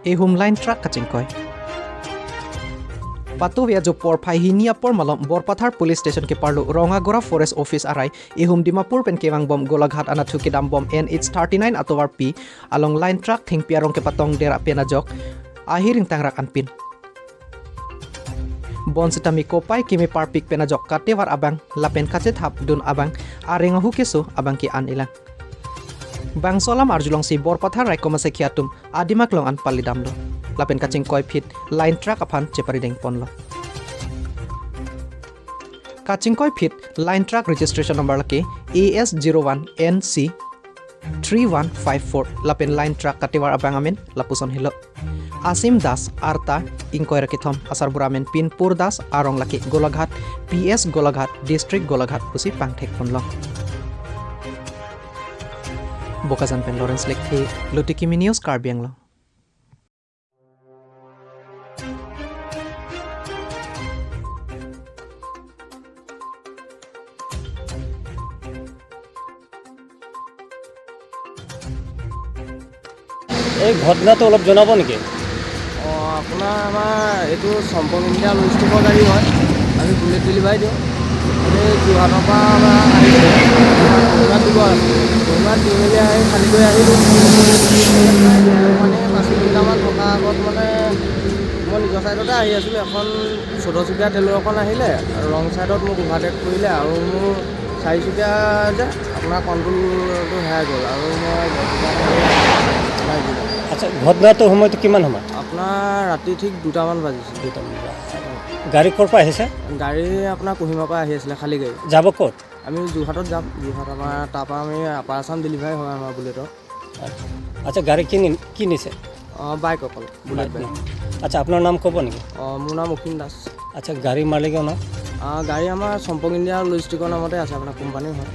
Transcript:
Ehum line truck kachingkoi Patu via jo por phai hinia por malom Borpathar police station ke parlo Rongagora forest office arai ehum Dimapur pen kewang bom Golaghat ana thukidam bom NH39 atowar P along line truck thingpiarong ke patong dera pena jok ahiring tangrak anpin bon sitami kopai kimi parpik pena jok katewar abang lapen kacet hap dun abang arenga hukeso abang ki an ilang bang solam arjulong si Borpathar raikomase khiatum adimak long an palidamlo lapen kaching koi fit line truck aphan chepari deng ponlo kaching koi fit line truck registration number laki AS01NC 3154 lapen line truck katewar abang amen lapuson hilo Asim Das Arta ingkoi rakithom asar buramen Pinpur Das arong laki Golaghat PS Golaghat district Golaghat pusi pangthek ponlo Bokajan pen Lawrence Lekthi Lutikimi News Karbi Anglong. এই ঘটনাটো অলপ জনাব নেকি? আপোনাৰ আমাৰ এইটো Champak India লজিষ্টিকৰ গাড়ী হয়, আমি বুলেট ডেলিভাৰী দিওঁ। আমি যোৰহাটৰ পৰা আমাৰ আহিছে, কহিমাত দিব আছে। কহিমাত দি মেলি আহি খালী কৰি আহিলোঁ। মানে 5 কিলোমিটাৰমান থকা আগত মানে মই নিজৰ ছাইডতে আহি আছিলোঁ, এখন 14 চকীয়া টেলৰ এখন আহিলে আৰু ৰং ছাইডত মোক অভাৰটেক কৰিলে আৰু মোৰ চাৰিচকীয়া যে আপোনাৰ কণ্ট্ৰলটো হেৰাই গ'ল আৰু মই লাগি গ'ল। আচ্ছা, ঘটনাটোৰ সময়টো কিমান সময়? আপোনাৰ ৰাতি ঠিক 2টামান বাজিছে। 2টামান। গাড়ী ক'ৰ পৰা আহিছে? গাড়ী আপোনাৰ কহিমাৰ পৰা আহি আছিলে, খালী গাড়ী। যাব ক'ত? আমি যোৰহাটত যাম। যোৰহাট আমাৰ তাৰপৰা আমি আপাৰ আছাম ডেলিভাৰী হয় আমাৰ বুলেটৰ। আচ্ছা, গাড়ী কি নিছে? অঁ, বাইক অকল, বুলেট বাইক। আচ্ছা, আপোনাৰ নাম ক'ব নেকি? অঁ, মোৰ নাম অসীম দাস। আচ্ছা, গাড়ী মালিকৰ নাম? গাড়ী আমাৰ চম্পক ইণ্ডিয়া লজিষ্টিকৰ নামতে আছে, আপোনাৰ কোম্পানীৰ হয়।